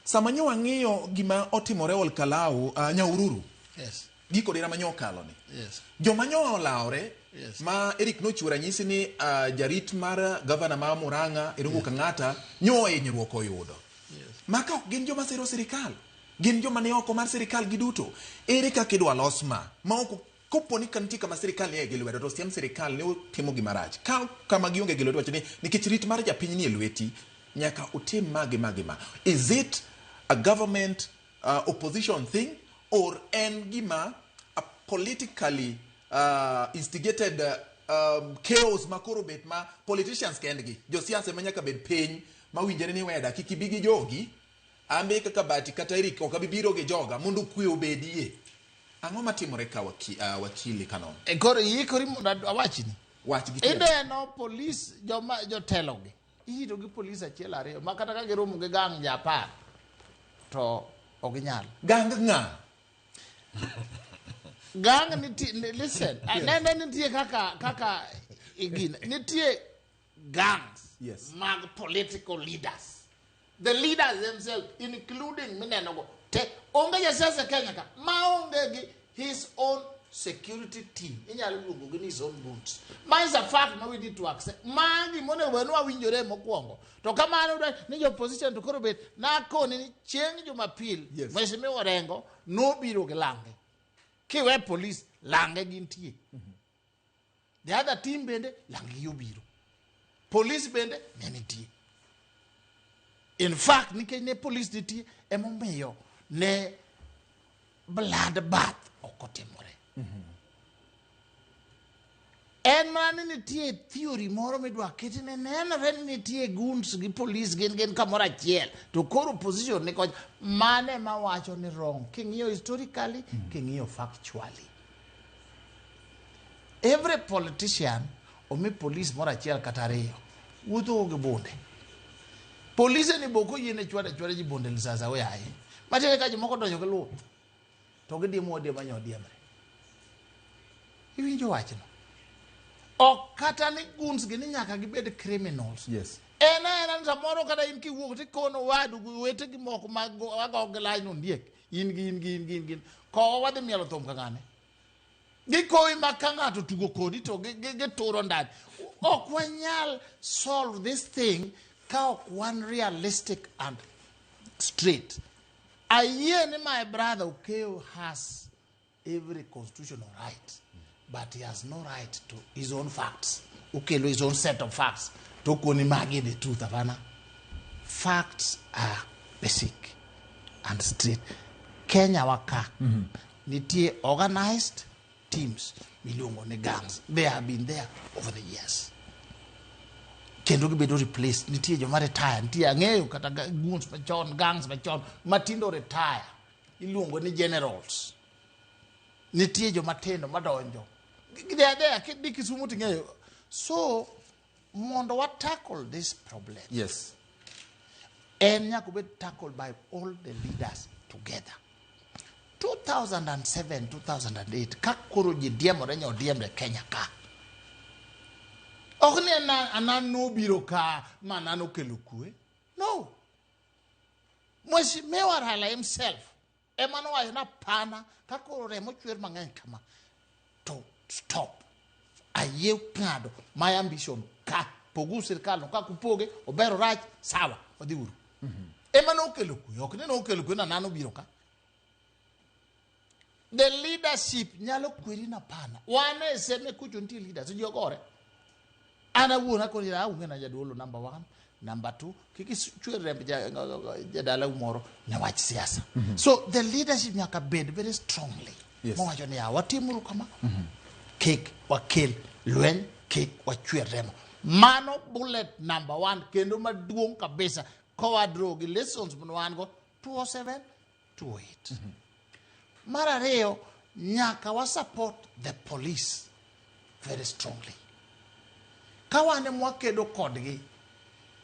Sama nyo wang'iyo gima otimore Ol Kalou, Nyahururu, Yes. giko dira ma nyo okalo ni. Yes. Joma nyo olawore Yes. ma Eric nochiwo ranyisi ni jarit mar gavana ma Murang'a Irungu Kang'ata nyo hinyruok oyudo. Yes. Ma ka ok gin joma siro sirikal, gin joma ni oko mar sirikal giduto. Ere kaka idwa los ma? Ma ok kopo ni ka nitie kama sirikal nie gi lwedo to siem sirikal ni otimo gima rach. Ka kama gionge gi lwedo wacho ni nikech rit mar japiny nie lweti, nyaka utim ma gi ma gi ma. Is it a government opposition thing or en gima a politically instigated chaos ma koro bet ma politicians kendgi, josiasa ema nyaka bed piny mawinjore ni weda kik ibi gi jogi, ambe kaka Bati kata Eric ok abi biro gi joga mondo kwe obedie. Ang'o matimore ka wakili Kanon? E koro iikori mondo awachni. Wach gi tiende. Ineno polis joma jotelogi irito gi polis achiel ariyo ma kata ka giromo gi gang ji 10 to ok ginyal. Gang ng'a? Gang nitie, listen, nene nitie kaka igine, nitie gangs Yes. mag political leaders. The leaders themselves, including minenogo, te onge jasiasa Kenya ka maonge gi his own security team. Inyalo luongo gi ni his own goons. Ma is a fact ma we need to accept. Magi monego bed ni wawinjore mokwongo. To kamano dwa ni jo opposition to koro bet nakoni ni chieng' Jumapil, Yes. Mheshimiwa Orengo nobiro gi lange. Kiwe police, lange gintie. The other team bende, lange gi obiro. Police bende ne nitie. In fact, nikech ne police nitie, emomiyo ne bloodbath ok otimore. En mana ni nitie theory moro midwa keti ne nenore ni nitie goons gi police gin kamoro achiel to koro opposition ni kocha. Mane ema wacho ni wrong king'iyo historically, king'iyo factually. Every politician omi police moro achiel kata ariyo wuotho gi bunde. Polise ni boko yiene chwado achwada ji bunde lisasa oyaye. Matiende ka jomoko donjo gi luth. To gidiemo odiema nyodiemre. Iwinjo wachno? Ok kata ni goons gi ni nyaka gibed criminals. En aena ni samoro kata in kiwuok tikono wadu gi wetegi moko mag wago gi lany ondiek. In gi in gi in gi in gi. Kowa wadhi mielo thum ka ng'ane. Gikowi ma ka ng'ato tugo kodi to gituro ndani. Ok wanyal solve this thing ka ok wan realistic and straight. Ayie ni my brother Okeyo has every constitutional right, but he has no right to his own facts. Okelo his own set of facts. To okoni magi the truth, hapana. Facts are basic and straight. Kenya waka nitie organized teams miluongo ni gangs. They have been there over the years. Kendo gibedo replaced. Nitie joma retire, nitie ang'eyo kata goons machon, gangs machon, matindo retire. Iluongo ni generals. Nitie joma tindo madonjo. They are there, kidhi Kisumu ting'eyo. So, mondo wa tackle this problem, en nyaka obed tackled by all the leaders together. 2007, 2008, ka koro ji diemore nyo diemre Kenya ka. Ok ni anan nobiro ka ma anan okelo kwe. No. Mheshimiwa Raila himself ema nowacho na pana ka koro remo chwer mang'eny kama to stop. Ayie ng'ado my ambition ka pogu sirkal no ka kupoge ober orach sawa wadhi uru. Ema nokelo kwe, ok ni nokelo kwe na nano biro ka. The leadership nyalo kweri na pana. Wan e seme kucho nitie leaders, ji ogore. An awuon akoni aonge na jadolo number 1, number 2, kik ichwer remb jadalau moro ne wach siasa. So the leadership nyaka bed very strongly. Mowacho niya, watimuru kama, kik wakel lweny, kik wachwer remo. Mano bullet number 1 kendo maduong' kabisa kowa draw gi lessons mane wan go 207, 208. Mar ariyo, nyaka wa support the police very strongly. Ka wan ema wakedo kodgi,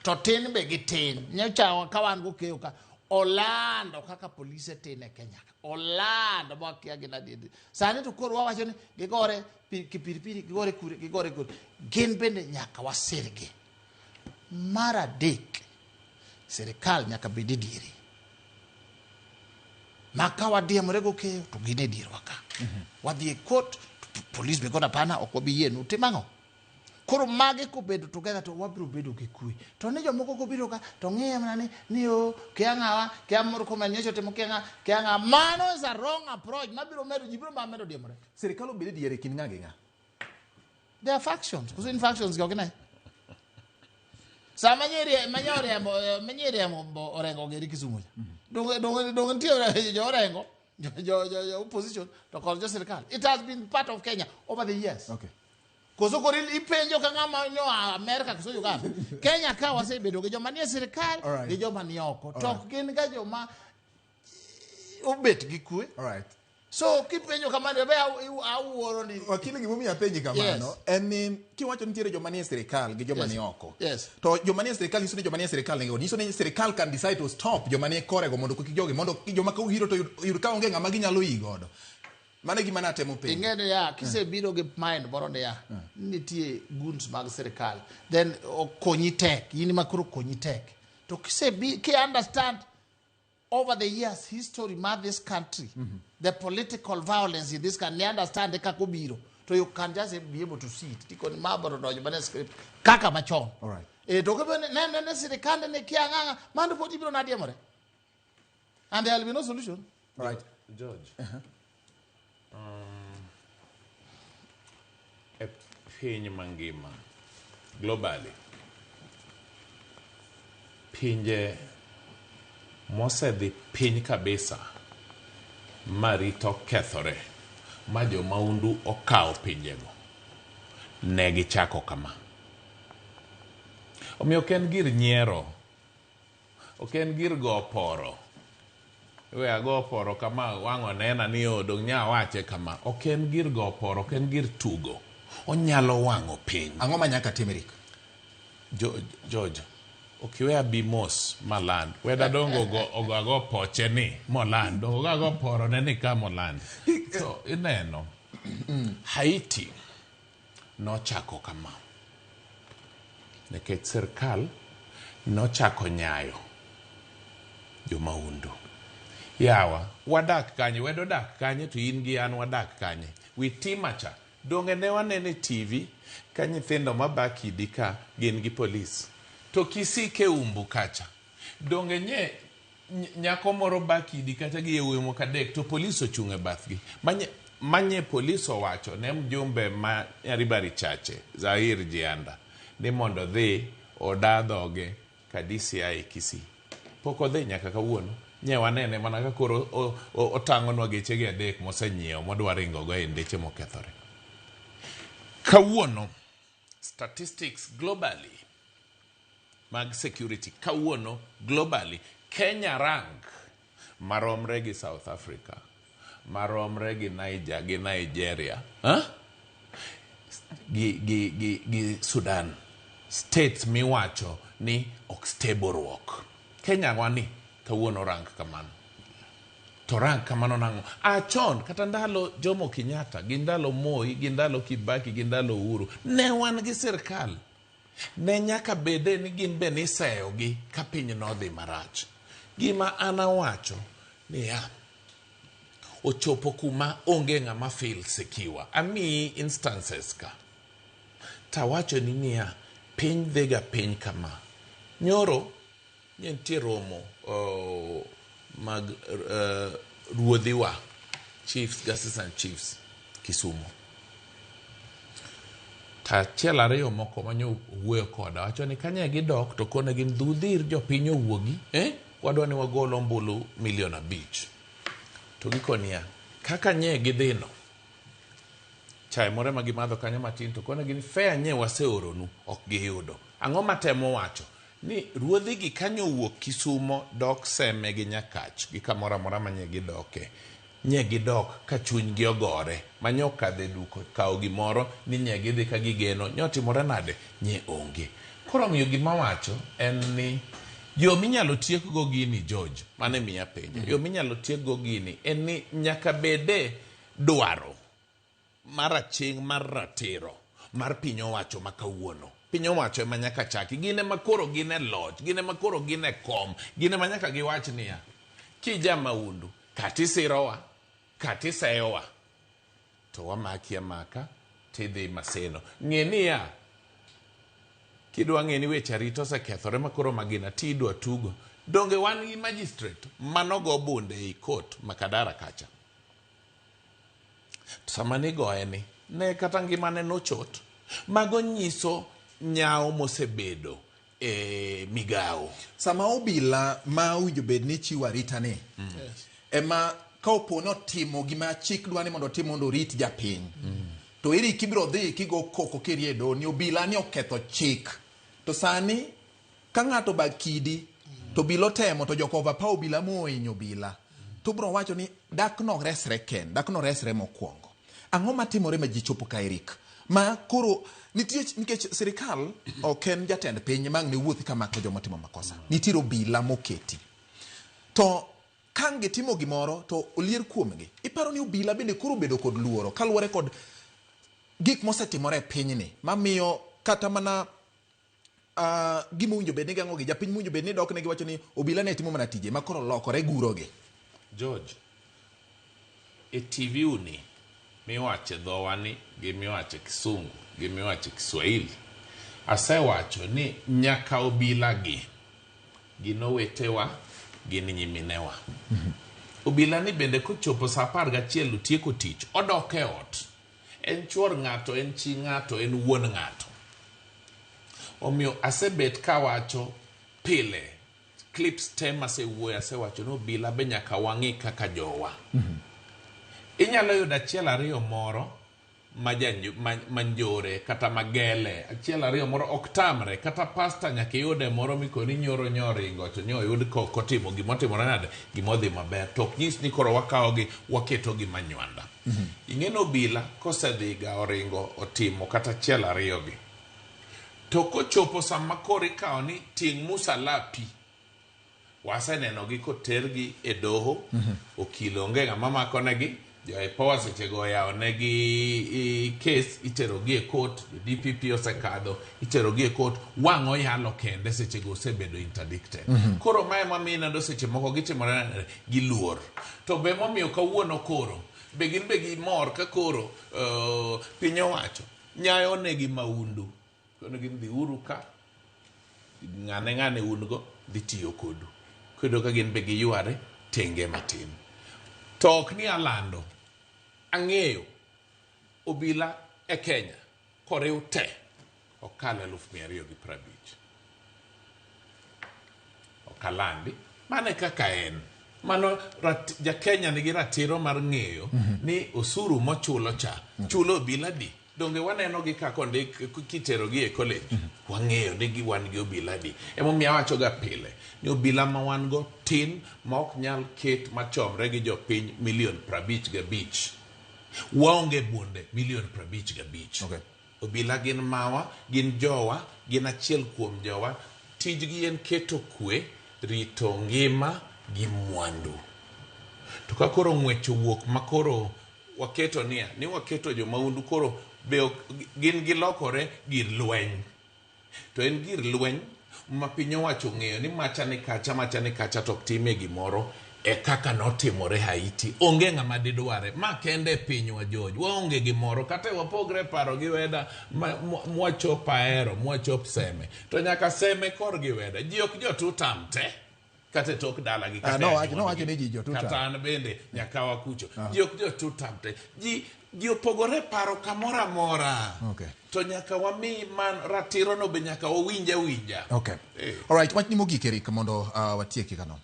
to tin be gitin. Nyocha ka wan gokeyo ka, olando kaka polise tin e Kenya ka. Olando ma wakia gin adier. Sani to koro wawacho ni gigore kipiripiri, gigore kure, gigore kure. Gin bende nyaka wasirgi. Mar adek, sirikal nyaka bed e diere. Ma ka wadiemore gokeyo to gin e dierwa ka. Wadhi e court, police be kona pana ok wabi yienu. Tim ang'o? Koro mage kobedo together to wabiro bedo gi kwe. To ni jomoko kobiro ka to ng'iye mana ni o kia ng'awa, kia Murkomen nyocha otimo kia ng'a, kia ng'a. Mano is a wrong approach mabiro medo ji biro mana medo diemore. Sirikal obed e diere kind ng'a gi ng'a? There are factions. Koso in factions gi ok ine? Sama manyi riembo Orengo geri Kisumu cha. Donge nitie jo Orengo, jo opposition to kod jo sirikal. It has been part of Kenya over the years. Koso koro ipenjo ka ng'ama nyoa Amerika koso Uganda. Kenya ka wasebedo gi joma nie sirikal gi joma ni oko. To ok gin ga joma obet gi kwe. So kipenjo kamano be awuoro ni Wakili, gimomiyo apenji kamano en ni kiwacho nitiere joma nie sirikal gi joma ni oko. To joma nie sirikal nyiso ni joma nie sirikal nigo. Nyiso ni sirikal can decide to stop joma nie korego mondo kik jogi mondo joma kawiro to yud ka onge ng'ama ginyalo yi godo. Mano e gima natemo penjo. Ing'e ni ya kisebiro gi mind moro ni ya nitie goons mag sirikal then okonyi tek in ma koro konyi tek to kisebi ki understand over the years history mar this country, the political violence in this country, understand kaka obiro to you can just be able to see it tikoni ma biro donjo mana e script kaka machon. To kebe ne sirikande ne kia ng'ang'a mano pod ibiro nadiemore and there will be no solution. All right. George. E piny mangima globally pinje mosedhi piny kabisa ma rito kethore ma jomaundu okawo pinjego ne gichako kama. Omiyo ok en gir nyiero, ok en gir go poro. We ago poro kama wang' onena ni odong' nya wache kama. Ok en gir go poro, ok en gir tugo. Onyalo wang'o piny. Ang'o ma nyaka tim, Eric? George, Ok iwe abi mos maland. Weda dongo ogo ogo ago poche ni moland. Dongo ogo ago porone ni ka moland. So ineno Haiti nochako kama. Nikech sirkal nochako nyayo jomaundu. Yawa, wadak kanye? Wedo dak kanye to in gi an wadak kanye? Witima cha. Donge ne waneno e TV ka nyithindo maba kidi ka gin gi polis. To Kisii Keumbu kacha. Donge nye nyako moro ba kidi kacha gi yawuoyi moko adek to polis ochung' e bathgi. Manye, manye polis owacho ne mjumbe ma Nyaribari Chache, Zair Jianda, ni mondo odhi oda dhoge ka DCI Kisii. Pok odhi nyaka kawuono. Nye wanene mana ka koro otang'onwa gechege adek mosenyiewo modwa ringogo e ndeche mokethore. Kawuono, statistics globally mag security kawuono globally Kenya rank maromre gi South Africa, maromre gi Niger gi Nigeria, huh? Gi Sudan. States miwacho ni ok stable ruok. Kenya wani kawuono rank kamano. To rank kamano nang'o? A chon kata ndalo Jomo Kenyatta gi ndalo Moi gi ndalo Kibaki gi ndalo Uhuru ne wan gi sirkal. Ne nyaka bede ni gin be niseyogi ka piny nodhi marach. Gima an awacho niya, ochopo kuma onge ng'ama feel secure. Amiyi instances ka. Tawacho ni niya, piny dhiga piny kama. Nyoro, ne nitie romo mag ruodhiwa, chiefs, assistant chiefs, Kisumu. To achiel ariyo moko manyo owuoyo koda wacho ni kanye gidok to kone gin dhudhir jopiny owuogi, eh? Wadwa ni wagol ombulu milion 5. To gikoniya, kaka nye gidhino, chae moro ema gimadho kanyo matin to kone gin fare nye waseoronu ok giyudo. Ang'o matemo wacho? Ni ruodhigi kanyo owuok Kisumo dok Seme gi Nyakach gi kamoro amora ma nye gidoke. Nye gidok ka chunygi ogore ma okadho e duka okawo gimoro ni nye gidhi ka gigeno nye otimore nade nye onge. Koro omiyo gima wacho en ni yo minyalo tiekgo gini George, mane miya penjo. Yo minyalo tiekgo gini en ni nyaka bede dwaro mar aching' mar ratiro mar piny owacho ma kawuono. Piny owacho ema nyaka chaki. Gin ema koro gin e loch, gin ema koro gin e kom, gin ema nyaka giwach niya, kija maundu, kata isirowa, kata iseyowa, to wamaki amaka tidhi Maseno. Ng'e niya, kidwa ng'e ni weche arita osekethore ma koro magina ti idwa tugo, donge wan gi magistrate manogo bunde ei court Makadara kacha. Sama nigoye ni, ne kata ngimane nochot. Mago nyiso nyawo mosebedo e migawo. Sama obila ma owinjo bed ni chiwo arita ni ema ka opo ni otimo gima chik dwa ni mondo otim mondo orit japiny, to eri kibiro dhi kigo koko kiriedo ni obila ni oketho chik. To sani ka ng'ato ba kidi to obila otemo to jok overpower obila mohinyo obila, to bro wacho ni dak no resre ken, dak no resre mokwongo. Ang'o matimore ma ji chopo ka Eric? Ma koro nitie nikech sirikal ok en jatend piny ma ang' ne wuothi kamako joma otimo makosa. Nitiere obila moketi. To ka ang' gitimo gimoro to olier kuomgi. Iparo ni obila bende koro obedo kod luoro kaluwore kod gik mosetimore e pinyni mamiyo kata mana gima owinjo bed ni geng'o gi japiny mowinjo bed ni dok ne giwacho ni obila ne timo mana tije ma koro lokore gurogi. George, e TV uni miwache dhowa ni gi miwache kisungu gi miwache Kiswahili, asewacho ni nyaka obila gi gin owetewa, gin nyiminewa. Obila ni bende kochopo saa 11 otieko tich, odok e ot. En chuor ng'ato, en chi ng'ato, en wuon ng'ato. Omiyo asebet kawacho pile, clips te masewuoyo asewacho ni obila be nyaka wang'i kaka jowa. Inyalo yudo achiel ariyo moro ma njore kata magele, achiel ariyo moro ok tamre, kata pasta nyaka iyude moro mikoni nyoro nyoringo to nyoyud kotimo gimotimore nade, gimodhi maber. To ok nyis ni koro wakawogi waketogi manywanda. Ing'e ni obila kosedhiga oringo otimo kata achiel ariyo gi, To kochopo sama koro ikawo ni ting' musalapi, wasenenogi kotergi e doho, okil onge ng'ama makonegi, jo IPOA sechego oyawonegi kes, iterogi e court, jo DPP osekadho, iterogi e court, wang' oyalo kende sechego osebedo interdicted. Koro mae mamiyo ineno seche moko gitimore giluor. To be momiyo kawuono koro, be gin be gimor ka koro piny owacho nyayo negi maundu. Kono gin dhiuru ka, ng'ane ng'ane un go dhi tiyo kodu. Kendo ka gin be giyware tenge matin. To ok ni alando, ang'eyo obila e Kenya koriw te ok kal 250,000. Ok alandi, mano e kaka en. Mano ja Kenya nigi ratiro mar ng'eyo ni osuru mochulo cha chulo obila di. Donge waneno gi kaka ondik kiterogi e college. Wang'eyo ni gi wan gi obila di. Emomiyo awacho ga pile ni obila ma wan go tin ma ok nyal ket machomre gi jopiny milion 55. Waonge bunde milion 55. Obila gin mawa, gin jowa, gin achiel kuom jowa. Tijgi en keto kwe, rito ngima gi mwandu. To ka koro ng'wech owuok ma koro waketo niya, ni waketo jomaundu koro be gin gilokore gir lweny. To en gir lweny ma piny owacho ong'eyo ni macha ni kacha, macha ni kacha to ok timie gimoro e kaka notimore Haiti. Onge ng'ama didware. Ma kende e pinywa George. Waonge gimoro. Kata wapogre paro gi weda mwachop Ahero, mwachop Seme. To nyaka Seme korgi weda. Ji ok jo tutam te. Kata e tok dalagi, kata e anyuondgi. Nowacho ni ji jo tutam. Kata an bende nyaka wakucho. Ji ok jo tutam te. Ji opogore paro kamoro amora. To nyaka wami man ratiro no be nyaka wawinj awinja. All right, wachni mogik Eric mondo watieki kano.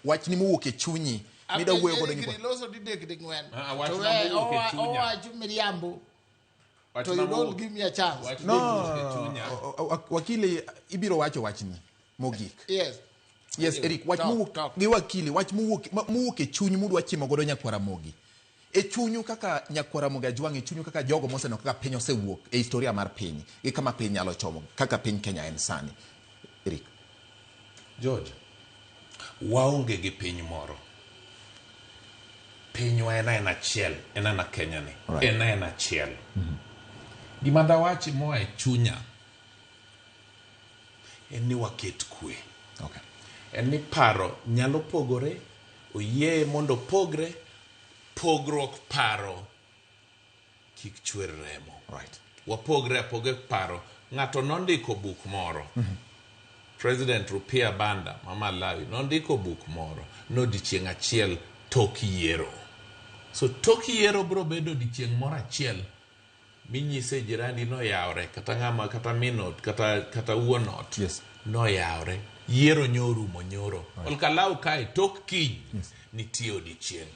Wachni mowuok e chunyi mida wuoyo godo Eric loso didek ding'wen. Wachna To we, mowuok e chunya. owacho miriambo. Wachna To you don't mowuok give me a chance. Wachna No, mowuok e chunya. wakili ibiro wacho wachni mogik. Yes. Yes, Eric, wach Talk, mowuok talk. gi wakili, wach mowuok e chuny mudwa chimo godo nyakwar Ramogi. E chunyu kaka nyakwar Ramogi Ajwang', e chunyu kaka jogo moseneno kaka piny osewuok e historia mar piny, gi kama piny nyalo chomo, kaka piny Kenya en sani. Eric. George, waonge gi piny moro. Pinywa en aena achiel, en aena Kenya ni. En aena achiel. Gima dawachi moa e chunya en ni waket kwe. En ni paro nyalo pogore, oyie mondo opogre, pogruok paro kik chwer remo. Wapogre apoge paro. Ng'ato nondiko buk moro. President Rupia Banda ma Malawi nondiko buk moro nodiochieng' achiel tok yiero. So tok yiero biro bedo odiochieng' moro achiel minyise jirani noyawre, kata ng'ama, kata min ot, kata wuon ot noyawre. Yiero nyorumo nyoro. Olkalau kae tok kiny nitie odiochieng'.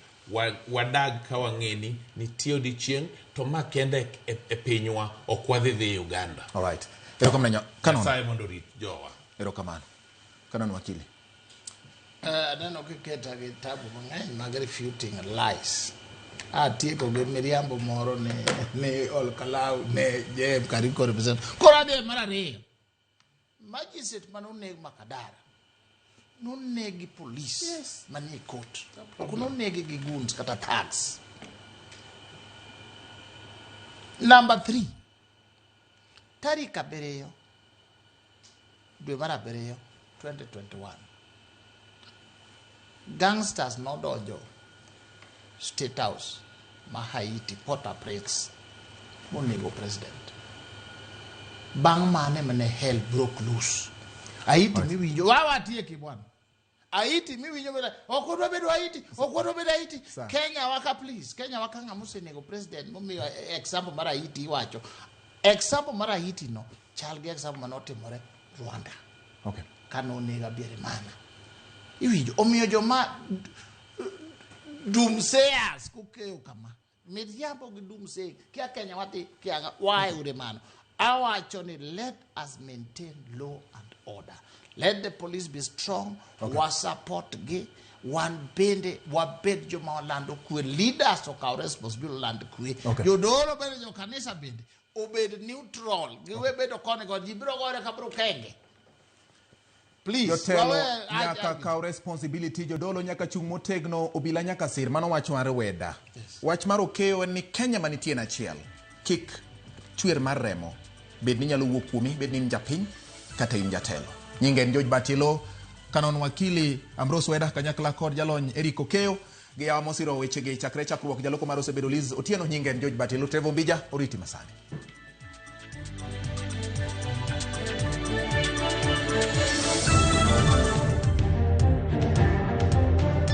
Wadag ka wang'e ni nitie odiochieng' to ma kende e pinywa ok wadhi dhi Uganda. All right. Erokamano Kanon. Nyasaye mondo orit jowa. Erokamano. Kanon wakili. Aneno kiketa gi tabu mang'eny mag refuting lies. Atieko gi miriambo moro ni Olkalau ne JM Kariko represent. Koro adhi mar ariyo. Magistrate mane oneg Makadara noneg gi police manie court. Ok noneg gi goons kata thugs. Number 3. Tarik 7 dwe mar 7 2021. Gangsters nodonjo State House ma Haiti, Port-au-Prince, monego president. Bang' mane mane hell broke loose. Haiti miwinjo, watieki bwana. Haiti miwinjo beda, ok wadwa bedo Haiti, ok wadwa bedo Haiti. Kenya waka please, Kenya waka ng'ama osenego president momiyo example mar Haiti iwacho. Example mar Haiti no chal gi example mane otimore Rwanda. Kane onego Habyarimana. Iwinjo, omiyo joma doomsayers kokeyo kama. Miriambo gi doomsaying. Kia Kenya wadhi, kia ng'a, why ure mano? Awacho ni let us maintain law and order. Let the police be strong. Wa support gi. Wan bende wabed joma walando kwe. Leaders okaw responsibility oland kwe. Okay. Jodolo bende, jokanisa bende obed neutral. Giwe bedo koni koni. Ji biro gore ka biro kenge. Please. Jotelo wawe nyaka kaw responsibility, jodolo nyaka chung' motegno, obila nyaka sir. Mano wach mar Weda. Wach mar Okeyo en ni Kenya manitie en achiel. Kik chwer mar remo bed ni nyalo wuok kuomi, bed ni in japiny kata in jatelo. Nyinge en George Batilo, Kanon Wakili Ambrose Weda kanyakla kod jalony Eric Okeyo gi yawa mosiro wechegi chakre chakruok. Jaloko mar osebedo Liz Otieno. Nyinge en George Batilo. Trevor Mbija oriti masani.